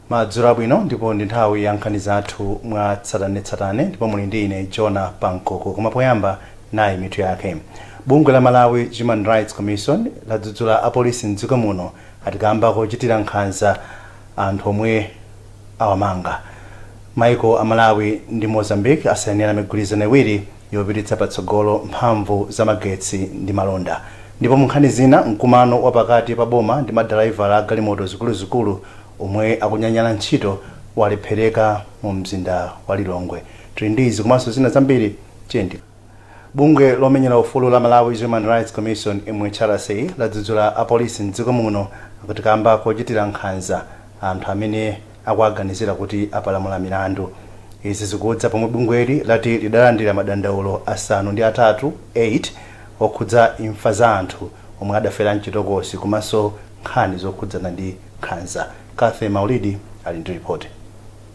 Madzulo abwino, ndipo ndi nthawi ya nkhani zathu mwa tsatanetsatane, ndipo muli ndi ine Jona Pankoko. Koma poyamba, nayi mitu yake. Bungwe la Malawi Human Rights Commission ladzudzula apolisi mdziko muno ati kamba kochitira nkhanza anthu omwe awamanga. Maiko a Malawi ndi Mozambique asayinira migwirizano iwiri yopititsa patsogolo mphamvu za magetsi ndi malonda. Ndipo mu nkhani zina, mkumano wapakati pa boma ndi madalaivala a galimoto zikuluzikulu omwe akunyanyala ntchito walephereka mu mzinda wa Lilongwe. Tili ndi izi komanso zina zambiri. Tiyeni. Bungwe lomenyera ufulu la Malawi Human Rights Commission, MHRC, ladzudzula apolisi mdziko muno akuti kamba kochitira nkhanza anthu amene akuaganizira kuti apalamula milandu. Izi zikudza pomwe bungweli lati lidalandira madandaulo 8, 8, okhudza imfa za anthu omwe adafera mchitokosi komanso nkhani zokhudzana ndi nkhanza. Kathe Maulidi ali ndi ripoti.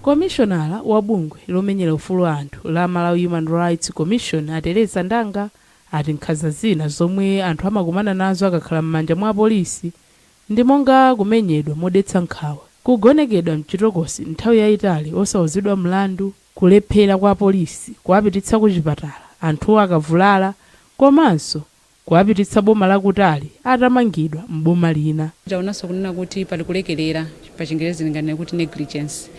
Komishonala wa bungwe lomenyera ufulu anthu la Malawi Human Rights Commission, a Teresa Ndanga, ati nkhanza zina zomwe anthu amakumana nazo akakhala m'manja mwa apolisi ndi monga kumenyedwa modetsa nkhawa, kugonekedwa mchitokosi nthawi yayitali osauzidwa mlandu, kulephera kwa apolisi kuwapititsa ku chipatala anthuwo akavulala, komanso kuwapititsa boma lakutali atamangidwa m'boma lina. Taonanso kunena kuti pali kulekerera, pa Chingerezi ndinganene kuti negligence,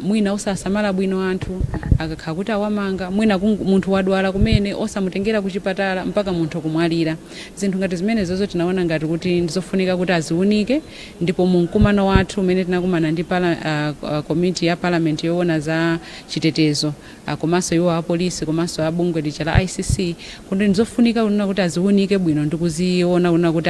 mwina osasamala bwino anthu akakhala kuti awamanga, mwina munthu wadwala kumene osamutengera kuchipatala mpaka munthu kumwalira. Zinthu ngati zimenezozo tinaona ngati kuti ndizofunika kuti aziunike. Ndipo mu mkumano wathu umene tinakumana ndi komiti ya parliament yoona za chitetezo, komanso iwo apolisi komanso abungwe lija la ICC, kuti ndizofunika kunena kuti aziunike bwino ndi kuziona kunena kuti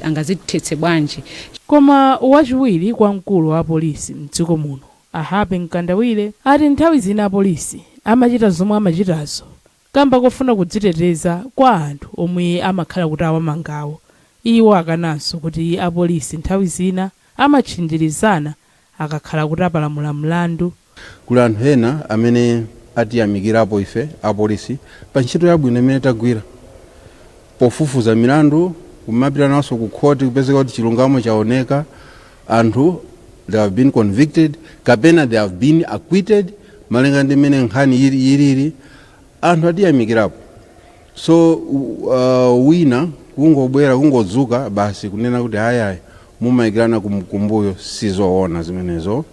angazithetse bwanji. Koma wachiwiri kwa mkulu wa apolisi mdziko muno, a Happy Mkandawire, ati nthawi zina apolisi amachita zomwe amachitazo kamba kofuna kudziteteza kwa anthu omwe amakhala kuti awamangawo. Iwo akananso kuti apolisi nthawi zina amatchinjirizana akakhala kuti apalamula mlandu. Kuli anthu ena amene atiyamikirapo ife apolisi pa ntchito yabwino imene tagwira pofufuza milandu, kumapita nawonso ku khoti, kupezeka kuti chilungamo chaoneka, anthu they have been convicted kapena they have been acquitted malinga ndi mmene nkhani yilili. Anthu atiyamikirapo. So wina kungobwera, kungodzuka basi kunena kuti hayayi, mumayikirana kumbuyo, sizoona zimenezo.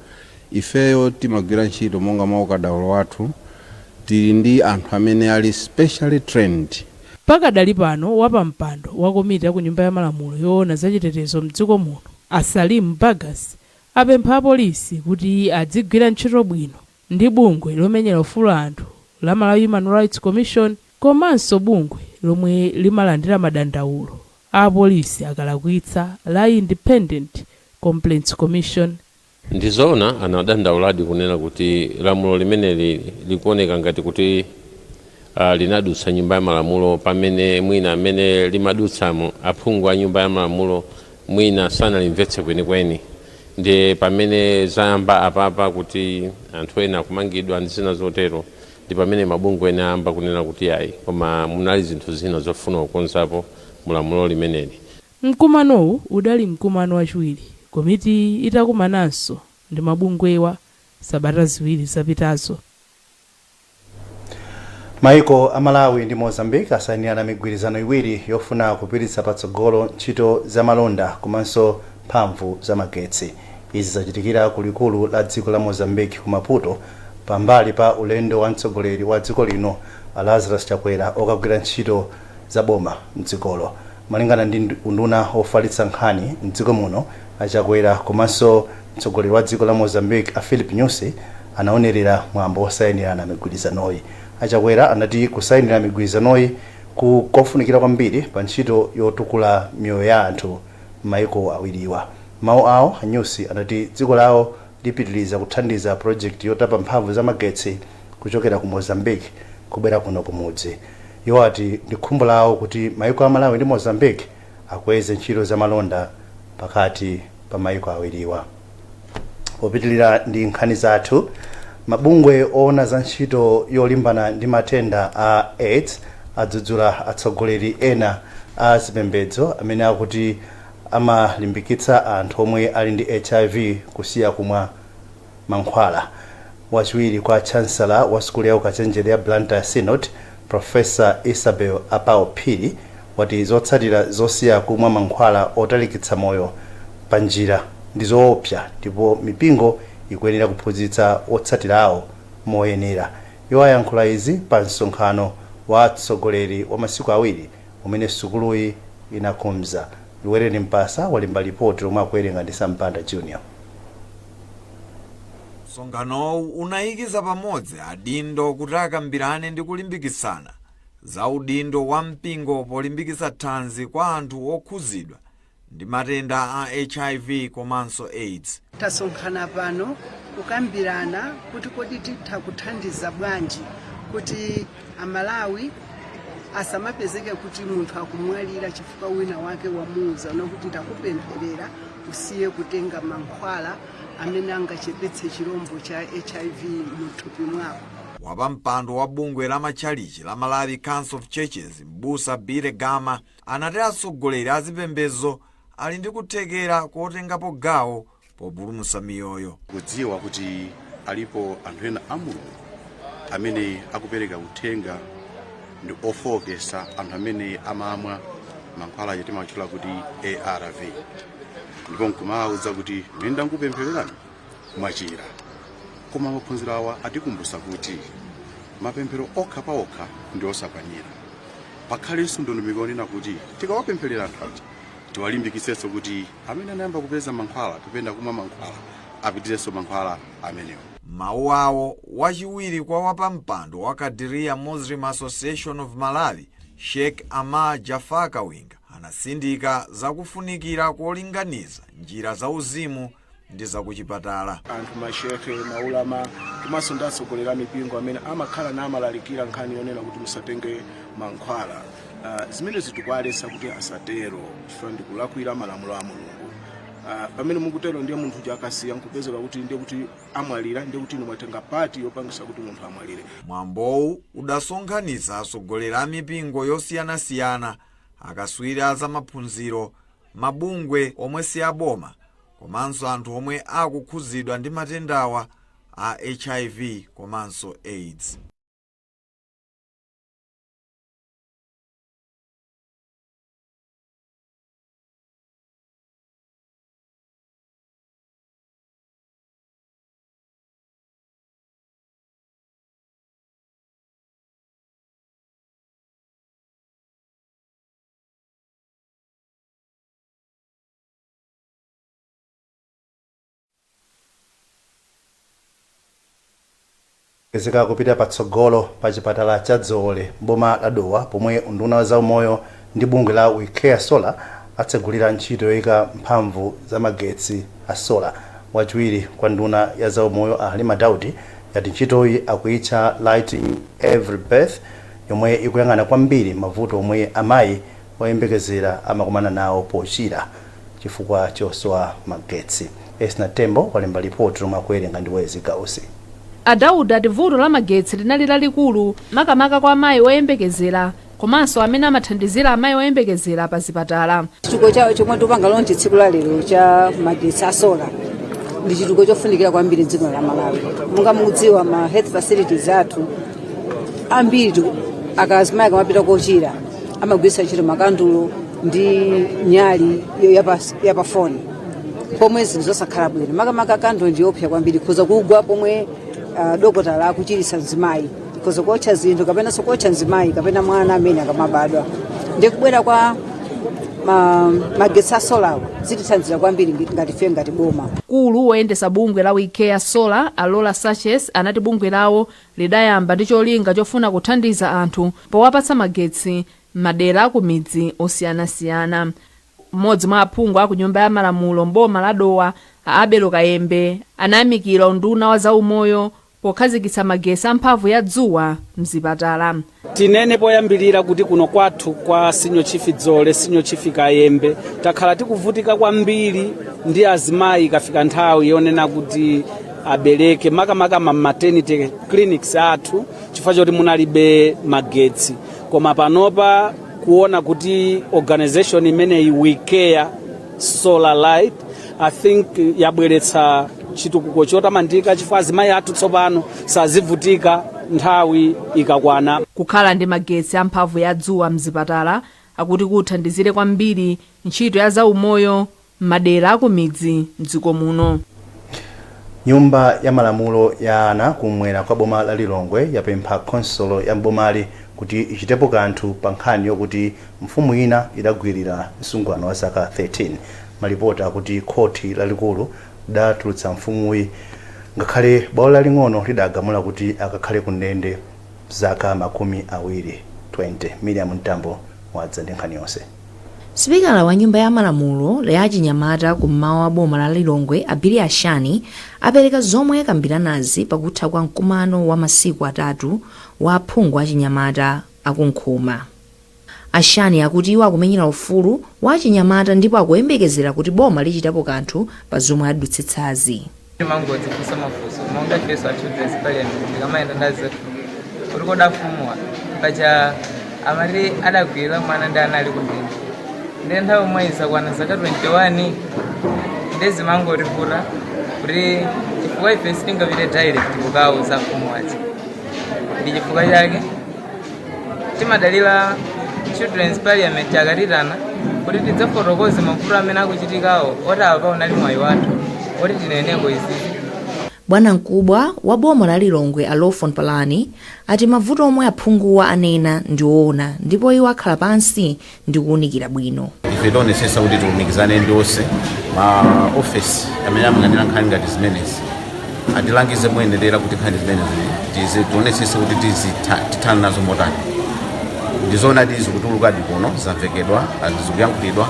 Ifeyo timagwira ntchito monga mwa ukadaulo wathu. Tili ndi anthu amene ali specially trained. Pakadali pano, wapampando wa komiti ya ku Nyumba ya Malamulo yoona zachitetezo mdziko muno, a Salim Bagas, apempha apolisi kuti adzigwira ntchito bwino ndi bungwe lomenyera ufulu anthu la Malawi Human Rights Commission komanso bungwe lomwe limalandira madandaulo a apolisi akalakwitsa la Independent Complaints Commission. Ndizoona, anadandauladi kunena kuti lamulo limeneli likuoneka ngati kuti linadutsa Nyumba ya Malamulo pamene mwina amene limadutsamo aphungu a Nyumba ya Malamulo mwina sanalimvetse kwenikweni. Ndi pamene zayamba apapa kuti anthu ena akumangidwa ndi zina zotero, ndi pamene mabungwe ena ayamba kunena kuti ayi, koma munali zinthu zina zofuna kukonzapo mulamulo limeneli. Mkumanowu udali mkumano wachiwiri komiti itakumananso ndi mabungwewa sabata 2 zapitazo. Maiko a Malawi ndi Mozambique asayinirana migwirizano iwiri yofuna kupititsa patsogolo ntchito za malonda komanso mphamvu za magetsi. Izi zachitikira ku likulu la dziko la Mozambique ku Maputo, pambali pa ulendo wa mtsogoleri wa dziko lino a Lazarus Chakwera okagwira ntchito za boma mdzikolo. Malingana ndi unduna ofalitsa nkhani mdziko muno, a Chakwera komanso mtsogoleri wa dziko la Mozambique a Philip Nyusi anaonerera mwambo osayinirana migwirizanoyi. A Chakwera anati kusayinira migwirizanoyi kofunikira kwambiri pa ntchito yotukula miyoyo ya anthu m'maiko awiriwa. Mawu awo, a Nyusi anati dziko lawo lipitiliza kuthandiza project yotapa mphamvu za magetsi kuchokera ku Mozambique kubwera kuno kumudzi. Iwo ati ndi khumbo lawo kuti maiko a Malawi ndi Mozambique akweze ntchito za malonda pakati pa maiko awiriwa. Popitilira ndi nkhani zathu, mabungwe oona za ntchito yolimbana ndi matenda a AIDS adzudzula atsogoleri ena a zipembedzo amene akuti Amalimbikitsa anthu omwe ali ndi HIV kusiya kumwa mankhwala. Wachiwiri kwa chancellor wa sukulu ya ukachenjede ya Blantyre Synod, Professor Isabel Apao Phiri, wati zotsatira zosiya kumwa mankhwala otalikitsa moyo pa njira ndi zoopsa, ndipo mipingo ikuyenera kuphunzitsa otsatira awo moyenera. Iwo ayankhula izi pa msonkhano wa atsogoleri wa masiku 2 umene sukuluyi inakonza. Luwereni Mpasa walemba lipoti lomwe akuwerenga ndi Sampanda Junior. Msonkhanowu unayikiza pamodzi adindo kuti akambirane ndi kulimbikitsana za udindo wa mpingo polimbikitsa thanzi kwa anthu okhuzidwa ndi matenda a HIV komanso AIDS. Tasonkhana pano kukambirana kuti kodi titha kuthandiza bwanji kuti Amalawi asamapezeke kuti munthu akumwalira chifukwa wina wake wamuuza kuti ndakupempherera usiye kutenga mankhwala amene angachepetse chirombo cha HIV muthupi mwako. Wapampando wa bungwe la matchalichi la Malawi Council of Churches, Mbusa Bile Gama, anati atsogoleri a zipembedzo ali ndi kuthekera kotengapo gawo populumutsa miyoyo. Kudziwa kuti alipo anthu ena a Mulungu amene akupereka uthenga ndi ofowokesa anthu amene amamwa mankhwala aja timatchula kuti ARV, ndipo nkumawuza kuti mene ndakupemphererani mwachira. Koma maphunziro awa atikumbutsa kuti mapemphero okha pa okha ndi osakwanira. Pakhalenso ndondomeko yonena kuti tikawapempherera anthu aja, tiwalimbikitsenso kuti amene anayamba kupeza mankhwala kapena kumwa mankhwala apitirenso mankhwala amenewo. Mawu awo, wachiwiri kwa wapampando wa Kadiria Muslim Association of Malawi, Sheikh Amar Jafar Kawinga, anasindika zakufunikira kolinganiza njira za uzimu ndi zakuchipatala. Anthu, mashekhe, maulama komanso ndi atsogoleri a mipingo amene amakhala namalalikira nkhani yonena kuti musatenge mankhwala, zimene zitikuwaletsa kuti asatero chifukwa ndikulakwira malamulo a Mulungu. Pamene mukutero, ndiye munthu uja akasiya nkupezeka kuti ndiye kuti amwalira, ndiye kuti inu mwatenga part yopangisa kuti munthu amwalire. Mwambowu udasonkhanitsa atsogoleri a mipingo yosiyanasiyana, akaswiri a zamaphunziro, mabungwe omwe si aboma komanso anthu omwe akukhuzidwa ndi matendawa a HIV komanso AIDS. Kezeka kupita patsogolo pa chipatala cha Dzoole boma la Dowa, pomwe unduna wa zaumoyo ndi bungwe la We Care Solar atsegulira ntchito yoyika mphamvu za magetsi a solar. Wachiwiri kwa nduna ya zaumoyo a Halima Daudi yati ntchitoyi akuyitcha Lighting Every Birth, yomwe ikuyang'ana kwambiri mavuto omwe amayi oyembekezera amakumana nawo pochira chifukwa chosowa magetsi. Esna Tembo walemba ripoti lomwe akuwerenga ndi Wezi Gausi. A Daudi ati vuto la magetsi linali lalikulu, makamaka kwa amayi oyembekezera komanso amene amathandizira amayi oyembekezera pa zipatala. Chitukuko chawo chomwe tikupanga launch tsiku la lero cha magetsi a solar ndi chitukuko chofunikira kwambiri dziko la Malawi. Monga mukudziwa, ma health facilities athu ambiri akazimayi akamapita kochira amagwiritsa ntchito makandulo ndi nyali yapafoni, pomwe zinthu zosakhala bwino. Makamaka kandulo ndiyopsa kwambiri, ikhoza kugwa pomwe dokotala akuchiritsa mzimayi, ikhoza kuotcha zinthu kapenanso kuotcha mzimayi kapena mwana amene akamabadwa. Ndi kubwera kwa magetsi a solar zitithandizira kwambiri ngati ife ngati boma. Mkulu woyendetsa bungwe la We Care Solar, a Lola Sanchez, anati bungwe lawo lidayamba ndi cholinga chofuna kuthandiza anthu powapatsa magetsi m'madera aku midzi osiyanasiyana. Mmodzi mwa aphungu a ku Nyumba ya Malamulo m'boma la Dowa, a Abel Kayembe, anayamikira unduna wa zaumoyo pokhazikitsa magetsi a mphamvu ya dzuwa mzipatala. Tinene poyambirira kuti kuno kwathu kwa Senior Chief Dzole, Senior Chief Kayembe, takhala tikuvutika kwambiri ndi azimayi ikafika nthawi yonena kuti abereke, makamaka ma maternity clinics athu, chifukwa choti munalibe magetsi. Koma panopa kuona kuti organization imeneyi, We Care Solar light, I think, yabweretsa chitukuko chotamandika chifukwa azimayi athu tsopano sazivutika nthawi ikakwana. Kukhala ndi magetsi amphamvu ya dzuwa mzipatala akuti kuthandizire kwambiri ntchito ya zaumoyo m'madera akumidzi mdziko muno. Nyumba ya malamulo ya ana kumwera kwa boma la Lilongwe yapempha khonsolo ya mbomali kuti ichitepo kanthu pa nkhani yokuti mfumu ina idagwirira msungwana wa zaka 13. Malipoti akuti khoti lalikulu lidatulutsa mfumuyi ngakhale bwalo laling'ono lidagamula kuti akakhale ku ndende zaka 20. Miriam Mtambo wadza ndi nkhani yonse. Sipikala wa nyumba ya malamulo ya achinyamata kummawa wa boma la Lilongwe, a Billy Ashani, apereka zomwe akambiranazi pakutha kwa mkumano wa masiku 3 wa aphungu achinyamata akunkhuma. Ashani akuti iwo akumenyera ufulu wa achinyamata ndipo akuyembekezera kuti boma lichitapo kanthu pa zomwe adutsitsazi. Timangodzifunsa mafunso monga ifeso a Children's Parliament, tikamayenda ndazathu kuti kodi afumuwa paja amati adagwirira mwana ndi ana ali kundende, ndi nthawi imwe izakwana zaka 21, ndi zimangotivuta kuti chifukwa ife sitingapite direct kukauza afumu aja. Ndi chifukwa chake timadalira Children's Parliament akatitana kuti tidzafotokoze mavuto amene akuchitikawo, oti apa unali mwayi wathu oti tineneko izizi. Bwana mkubwa wa boma la Lilongwe, a Lawford Palani, ati mavuto omwe aphunguwa anena ndi woona ndipo iwo akhala pansi ndi kuwunikira bwino. Ife tionesesa kuti tilumikizane ndi onse ma ofesi amene amayang'anira nkhani ngati zimenezi, atilangize moyenerera kuti nkhani zimenezi tionesese kuti tithana nazo motani. Ndizoona zikutulukadi kuno, zamvekedwa, zikuyankhulidwa,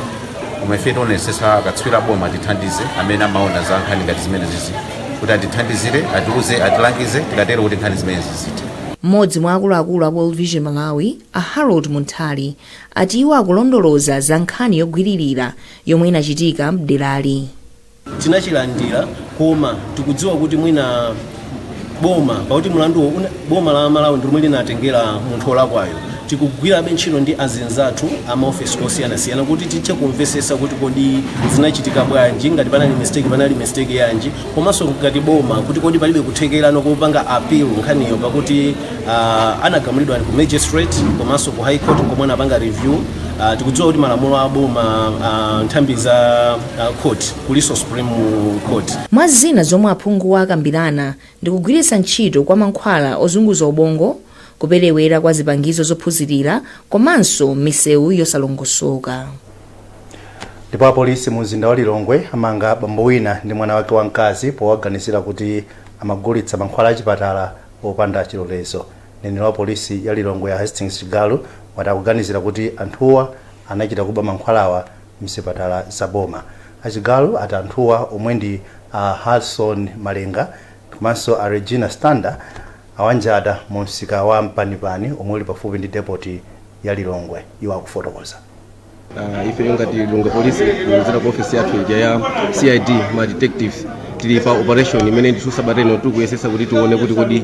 koma ife tionesesa akatswiri aboma atithandize amene amaona za nkhani ngati zimenezizi kuti atithandizire, atiuze, atilangize, tikatero kuti nkhani zimenezi zithe. Mmodzi mwa akuluakulu a World Vision Malawi, a Harold Munthali, ati iwo akulondoloza za nkhani yogwiririra yomwe inachitika mderali. Tinachilandira, koma tikudziwa kuti mwina boma, pakuti mlanduwo boma la Malawi ndi lomwe linatengera munthu wolakwayo. Tikugwirabe ntchito ndi azinzathu amaofesi osiyanasiyana kuti tithe kumvesesa kuti kodi zinachitika bwanji, ngati panali mistake, panali mistake yanji, komanso ngati boma kuti kodi palibe kuthekerano kopanga appeal nkhaniyo, pakuti anagamulidwa ku magistrate komanso ku High Court komwe anapanga review. Tikudziwa kuti malamulo a boma, nthambi za court, kuliso Supreme Court. Mwa zina zomwe aphunguwa akambirana ndi kugwiritsa ntchito kwa mankhwala ozunguza ubongo, kuperewera kwa zipangizo zophunzirira komanso misewu yosalongosoka. Ndipo apolisi mu mzinda wa Lilongwe amanga bambo wina ndi mwana wake wamkazi powaganizira kuti amagulitsa mankhwala achipatala opanda chilolezo. Mneneri wa polisi ya Lilongwe ya Hastings Chigalu wati akuganizira kuti anthuwa anachita kuba mankhwalawa mzipatala za boma. Achigalu ati anthuwa, omwe ndi a Harrison Malenga komanso a Regina Stander, awanjata mu msika wa Mpanipani omwe uli pafupi ndi depoti ya Lilongwe. Iwo akufotokoza. Ife ngati Lilongwe Polisi, kudzera ku ofisi yathu ija ya CID, ma detectives, tili pa operation imene ndithu sabata ino tikuyesesa kuti tione kuti kodi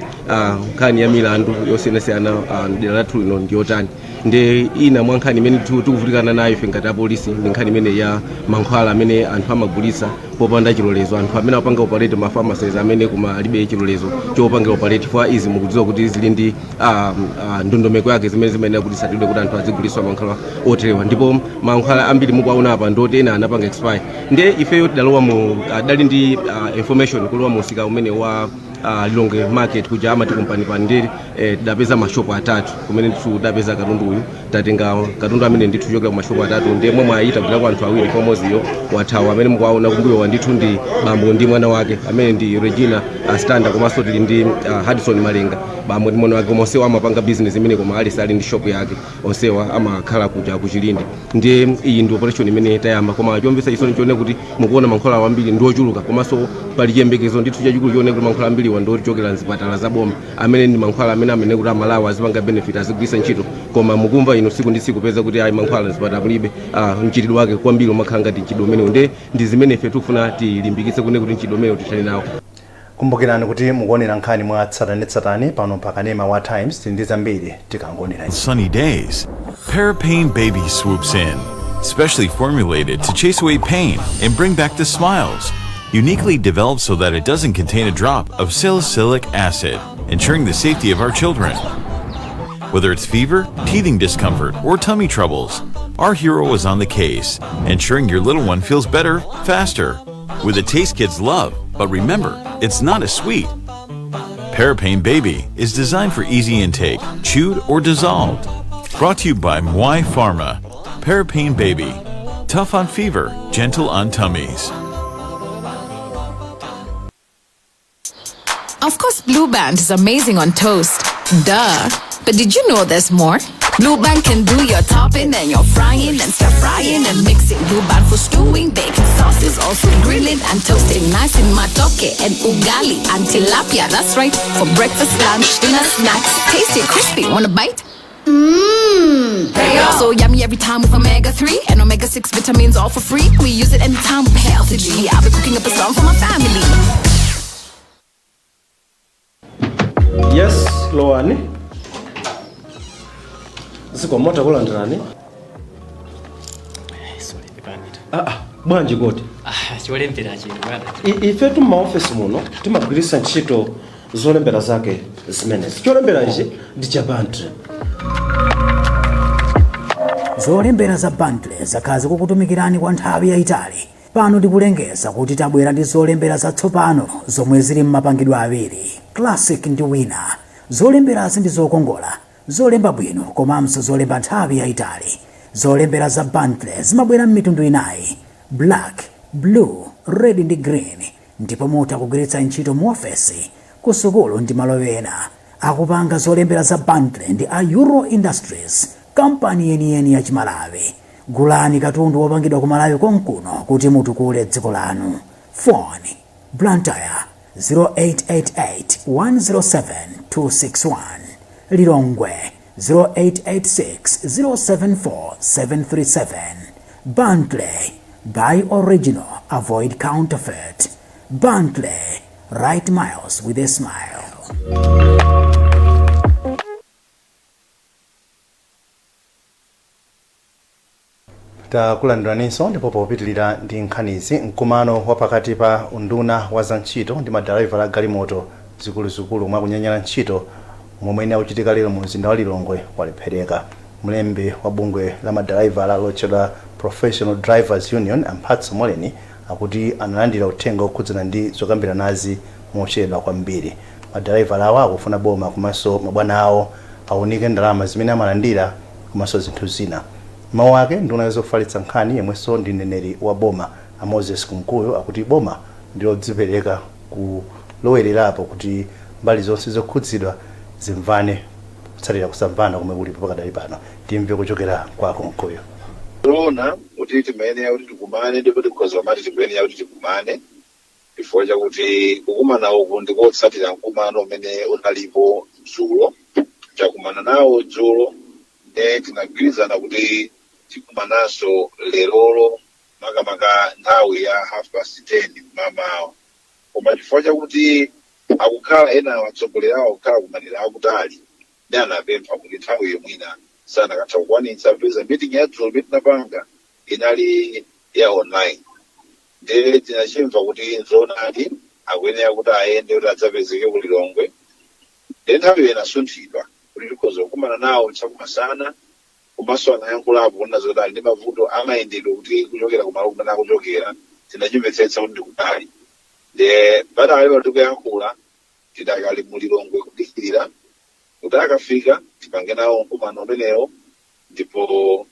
nkhani ya milandu yosiyanasiyana dera lathu lino ndi yotani. Ndi ina mwa nkhani imene ndithu tikuvutikana nayo ife ngati apolisi ndi nkhani imene ya mankhwala amene anthu amagulitsa popanda chilolezo, anthu amene apanga operate ma pharmacies amene koma alibe chilolezo chopangira operate, chifukwa izi mukudziwa kuti zili ndi ndondomeko yake zimene zimayenera kuti tsatidwe kuti anthu azigulitsa mankhwala oterewa. Ndipo mankhwala ambiri mukuwaona apa ndoti ena anapanga expire. Ndiye ifeyo tidalowa mu dali ndi information kulowa mu msika umene wa Lilongwe Market kuja amati kumpanipani, ndi tidapeza mashopu atatu kumene ndithu tidapeza katundu uyu. Tatenga katundu amene ndithu kuchokera ku mashopu atatu, ndiye momwe ayita kugwirako anthu awiri, pomoziyo wathawa. Amene mukuwaona kumbuyowa ndithu ndi bambo ndi mwana wake amene ndi Regina Stander, komanso tili ndi Hudson Malenga, bambo ndi mwana wake, koma onsewa amapanga business imene, koma aliyense ali ndi shop yake. Onsewa amakhala kuja kuchilinde. Ndiye iyi ndi operation imene tayamba, koma chomvetsa chisoni chone kuti mukuona mankhwala ambiri ndi ochuluka, komanso pali chiyembekezo ndithu chachikulu chone kuti mankhwala ambiriwa ndi ochokera mzipatala za boma, amene ndi mankhwala amene kuti Amalawi azipanga benefit, azigwiritsa ntchito. Koma mukumva ino tsiku ndi tsiku peza kuti ayi, mankhwala mzipatala mulibe. Mchitidwe wake kwambiri umakhala ngati mchitidwe umenewu, ndiye ndi zimene ife tikufuna tilimbikitse kune kuti mchitidwe umenewu tithane nawo. Kumbukirani kuti mukuonera nkhani mwa tsatanetsatane pano pa kanema wa Times. Tili ndi zambiri tikangoonera. Sunny days, Parapain Baby swoops in. Specially formulated to chase away pain and bring back the smiles. Uniquely developed so that it doesn't contain a drop of salicylic acid, ensuring the safety of our children. Whether it's fever, teething discomfort, or tummy troubles, our hero is on the case, ensuring your little one feels better, faster. With a taste kids love, but remember, it's not a sweet. Parapain Baby is designed for easy intake, chewed or dissolved. Brought to you by Mwai Pharma. Parapain Baby. Tough on fever, gentle on tummies. Of course, Blue Band is amazing on toast. Duh. But did you know there's more? Blue Band can do your topping and your frying and stir frying and mixing. Blue Band for stewing, baking sauces, also grilling and toasting. Nice in matoke and ugali and tilapia. That's right. For breakfast, lunch, dinner, snacks. Tasty, crispy. Want a bite? Mmm. So yummy every time with omega 3 and omega 6 vitamins all for free. We use it anytime with Healthy G. I'll be cooking up a storm for my family. Yes, lowani. Zikomo, takulandirani. Ah, ah, bwanji kodi? Ah, cholembera chino bwana. Ifetu m'maofesi muno timagwiritsa ntchito zolembera zake zimenezi. Cholembera ichi ndi cha Bentley. Zolembera za Bentley zakhala zikukutumikirani kwa nthawi yayitali. Pano tikulengeza kuti tabwera ndi zolembera zatsopano zomwe zili m'mapangidwe awiri, Classic ndi Winner. Zolemberazi ndi zokongola, zolemba bwino komanso zolemba nthawi yayitali. Zolembera za Bentley zimabwera m'mitundu inayi, black, blue, red ndi green, ndipo mutha kugwiritsa ntchito mu ofesi, ku sukulu ndi malo ena. Akupanga zolembera za Bentley ndi a Euro Industries, kampani yeniyeni ya Chimalawi. Gulani katundu wopangidwa ku Malawi konkuno kuti mutukule dziko lanu. Phone: Blantyre 0888 107 261, Lilongwe 0886 074 737. Bentley, buy original, avoid counterfeit. Bentley, write miles with a smile. Takulandiraninso, ndipo popitilira ndi nkhanizi, mkumano wa pakati pa unduna wa zantchito ndi madalaivala a galimoto zikuluzikulu mwa kunyanyala ntchito momwe akuchitika lero mu mzinda wa Lilongwe walephereka. Mlembi wa bungwe la madalaivala lotchedwa Professional Drivers Union, Amphatso Moleni, akuti analandira uthenga okhudzana ndi zokambiranazi mochedwa kwambiri. Madalaivala awo akufuna boma komanso mabwana awo aunike ndalama zimene amalandira komanso zinthu zina. Mawu ake, nduna yozofalitsa nkhani yemwenso ndi mneneri wa boma a Moses Kunkuyu akuti boma ndilodzipereka kulowererapo kuti mbali zonse zokhudzidwa zimvane kutsatira kusamvana komwe kulipo pakadali pano. Timve kuchokera kwa Kunkuyu. Zoona kuti timayenera kuti tikumane, ndipo tikhoza mati tikuyenera kuti tikumane chifukwa chakuti kukumana uku ndikotsatira mkumano umene unalipo dzulo. Takumana nawo dzulo, nde tinagwirizana kuti tikumananso lerolo, makamaka nthawi ya 10:30 mmamawa, koma chifukwa chakuti akukhala ena atsogoleri awo akukhala kumadera akutali, ndi anapempha kuti nthawi yomwina sanakatha kukwanitsa popeza meeting ya dzulo imene tinapanga inali ya online. Ndiye tinachimva kuti nzoonadi akuyenera kuti ayende kuti adzapezeke ku Lilongwe, ndiye nthawiyo inasunthidwa kuti tikhoza kukumana nawo chakumasana. Komanso anayankhulapo kunena zoti ali ndi mavuto amayendedwe kuti kuchokera kumalo kumene akuchokera, tinachimvetsetsa kuti ndikutali. Ndiye patali pano tikuyankhula tidakali mu Lilongwe kudikirira kuti akafika tipange nawo mkumano umenewo, ndipo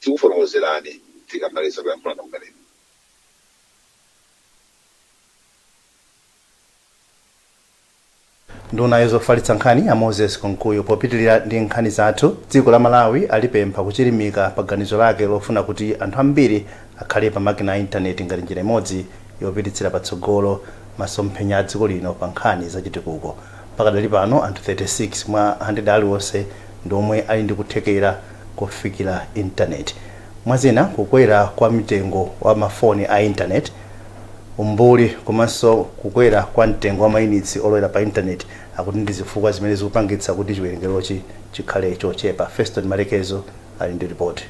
tikufotokozerani tikamaliza kuyankhulana kumeneko. Nduna yozofalitsa nkhani a Moses Kunkuyu. Popitilira ndi nkhani zathu, dziko la Malawi alipempha kuchilimika pa ganizo lake lofuna kuti anthu ambiri akhale pa makina a intaneti ngati njira imodzi yopititsira patsogolo masomphenya a dziko lino pa nkhani za chitukuko. Pakadali pano anthu 36 mwa 100 aliwonse ndi omwe ali ndi kuthekera kofikira intaneti. Mwazina, kukwera kwa mtengo wa mafoni a intaneti, umbuli komanso kukwera kwa mtengo wa mayunitsi olowera pa intaneti akuti ndi zifukwa zimene zikupangitsa kuti chiwerengerochi chikhale chochepa. Feston Malekezo ali ndi ripoti.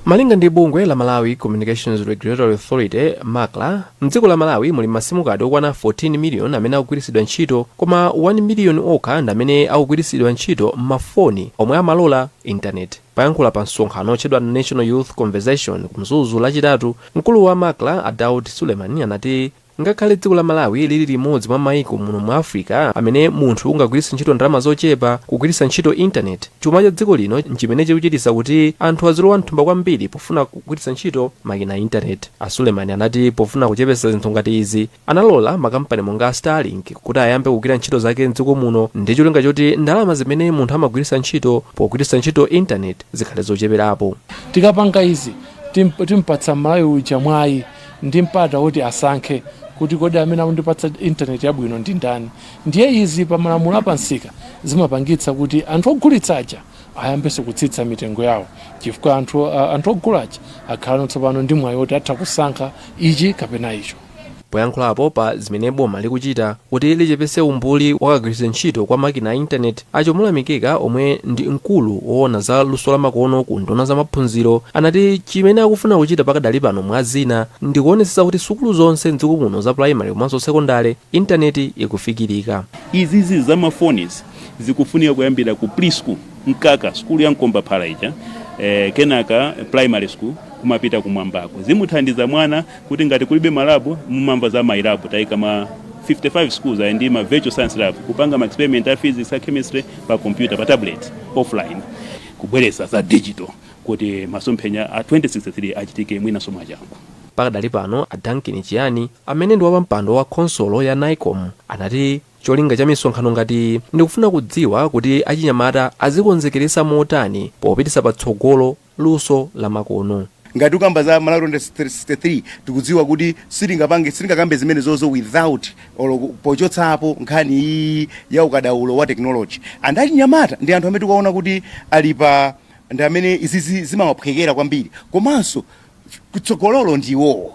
Malinga ndi bungwe la Malawi Communications Regulatory Authority, MACRA, mdziko la Malawi muli ma SIM card okwana 14 million amene akugwiritsidwa ntchito, koma 1 million okha ndi amene akugwiritsidwa ntchito m'mafoni omwe amalola intaneti. Poyankhula pa msonkhano otchedwa National Youth Conversation ku Mzuzu Lachitatu, mkulu wa MACRA a Daud Suleiman anati ngakhale dziko la Malawi lili limodzi mwa maiko muno mu Africa amene munthu ungagwiritse ntchito ndalama zochepa kugwiritsa ntchito intaneti, chuma cha dziko lino nchimene chikuchititsa kuti anthu azilowa mthumba kwambiri pofuna kugwiritsa ntchito makina a intaneti. A Suleiman anati pofuna kuchepetsa zinthu ngati izi, analola makampani monga Starlink kuti ayambe kugwira ntchito zake mdziko muno ndi cholinga choti ndalama zimene munthu amagwiritsa ntchito pogwiritsa ntchito intaneti zikhale zocheperapo. Tikapanga izi, timpatsa Mmalawi uja mwayi ndi mpata woti asankhe kuti kodi amene akundipatsa intaneti yabwino ndi ndani. Ndiye izi pa malamulo apansika zimapangitsa kuti anthu ogulitsa aja ayambenso kutsitsa mitengo yawo, chifukwa anthu ogula aja akhala tsopano ndi mwayi woti atha kusankha ichi kapena icho. Poyankhulapo pa zimene boma likuchita kuti lichepetse umbuli wakagwiritsidwe ntchito kwa makina a intaneti, a Chomula Mikeka, omwe ndi mkulu woona za luso la makono ku nduna za maphunziro, anati chimene akufuna kuchita pakadali pano mwa zina ndi kuonetsetsa kuti sukulu zonse mdziko muno za primary komanso sekondale intaneti ikufikirika. Izizi za mafonizi zikufunika kuyambira ku preschool, mkaka sukulu ya mkomba phala ija, kenaka primary school, kumapita kumwambako. Zimuthandiza mwana kuti ngati kulibe ma lab, mumamva za ma lab, tayika ma 55 schools ali ndi ma virtual science lab, kupanga ma experiment a physics, a chemistry pa computer, pa tablet, offline, kubweretsa za digital kuti masomphenya a 2063 achitike mwinanso mwachangu. Pakadali pano, a Duncan Chiyani, amene ndi wapampando wa khonsolo ya NICOM, anati cholinga cha misonkhano ngati ndikufuna kudziwa kuti achinyamata azikonzekeresa motani popititsa patsogolo luso la makono. Ngati ukamba za Malawi 2063, tikudziwa kuti sitingapange, sitingakambe zimene zozo without olo pochotsapo nkhani iyi ya ukadaulo wa technology. And achinyamata ndi anthu amene tikuwaona kuti ali pa ndi amene izizi zimawaphwekera kwambiri, komanso kutsogololo ndiwowo.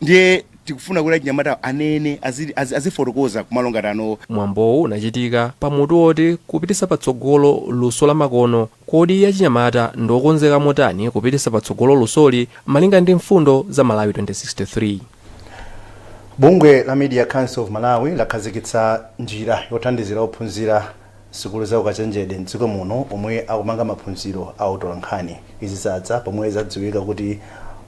Ndiye tikufuna kuti achinyamata anene, azifotokoza kumalo ngati ano. Mwambowu unachitika pamutu woti kupititsa patsogolo luso la makono, kodi achinyamata ndiokonzeka motani kupititsa patsogolo lusoli malinga ndi mfundo za Malawi 2063. Bungwe la Media Council of Malawi lakhazikitsa njira yothandizira ophunzira sukulu za ukachenjede mdziko muno omwe akumanga maphunziro a utolankhani. Izi zadza pomwe zadziwika kuti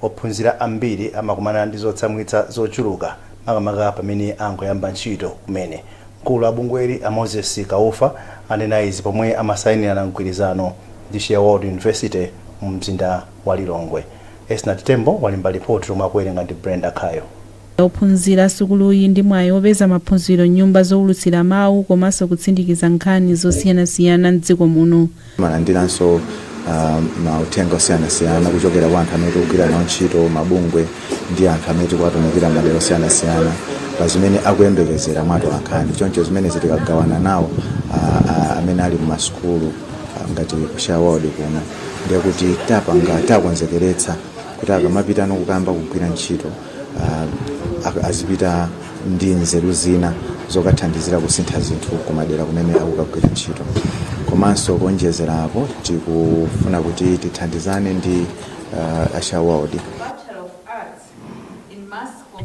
ophunzira ambiri amakumana ndi zotsamwitsa zochuluka, makamaka pamene angoyamba ntchito kumene. Mkulu wa bungweli a Moses Kaufa anena izi pomwe amasayinirana mgwirizano ndi Share World University mu mzinda wa Lilongwe. Esnat Tembo walemba ripoti lomwe akuwerenga ndi Brenda Khayo. Ophunzira sukuluyi ndi mwayi wopeza maphunziro m'nyumba zowulutsira mawu komanso kutsindikiza nkhani zosiyanasiyana mdziko muno. Malandiranso mauthenga osiyanasiyana kuchokera kwa anthu amene tikugwira nawo ntchito, mabungwe ndi anthu amene tikuwatumikira m'madera osiyanasiyana pa zimene akuyembekezera mwa atolankhani. Choncho zimenezi tikagawana nawo amene ali mumasukulu ngati ku Share World kuno, ndiye kuti tapanga takonzekeretsa kuti akamapita kukayamba kugwira ntchito azipita ndi nzeru zina zokathandizira kusintha zinthu kumadera kumene akukagwira ntchito. Komanso kuonjezerapo, tikufuna kuti tithandizane ndi a Share World.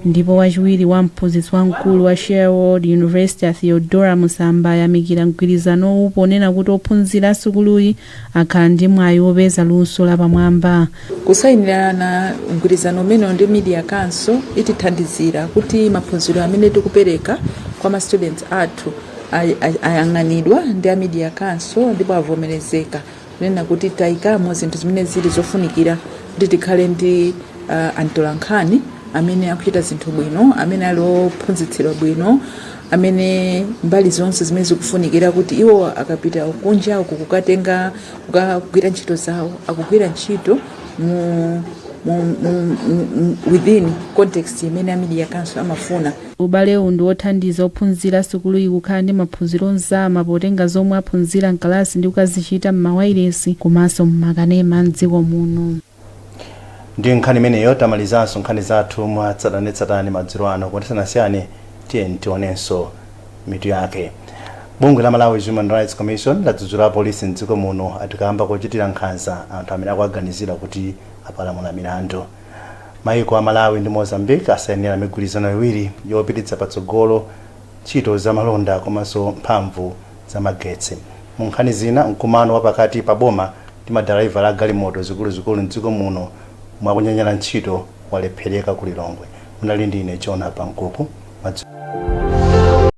Ndipo wachiwiri wa mphunzitsi wamkulu wa Share World University a Theodora Musamba ayamikira mgwirizanowu ponena kuti ophunzira asukuluyi akhala ndi mwayi wopeza luso lapamwamba. Kusayinirana mgwirizano umenewu ndi Media Council itithandizira kuti maphunziro amene tikupereka kwa ma students athu ayang'anidwa ndi a Media Council ndipo avomerezeka, kunena kuti tayikamo zinthu zimene zili zofunikira kuti tikhale ndi atolankhani amene akuchita zinthu bwino, amene ali ophunzitsidwa bwino, amene mbali zonse zimene zikufunikira kuti iwo akapita kunja uku kukatenga kukagwira ntchito zawo, akugwira ntchito mu within context imene a Media Council amafuna. Ubalewu ndi wothandiza ophunzira sukuluyi kukhala ndi maphunziro ozama potenga zomwe aphunzira mkalasi ndi kukazichita m'mawayilesi komanso m'makanema mdziko muno. Ndi nkhani imeneyo tamalizanso nkhani zathu mwatsatanetsatane madzulo ano. Koma tisanasiyane, tiyeni tionenso mitu yake. Bungwe la Malawi Human Rights Commission ladzudzula apolisi mdziko muno atikamba kochitira nkhanza anthu amene akuaganizira kuti Apalamula milandu. Maiko a Malawi ndi Mozambique asayinira migwirizano iwiri yopititsa patsogolo ntchito za malonda komanso mphamvu za magetsi. Mu nkhani zina, mkumano wapakati pa boma ndi madaraivala a galimoto zikuluzikulu mdziko muno mwakunyanyala ntchito walephereka ku Lilongwe. Munali ndi ine Jona Pankuku.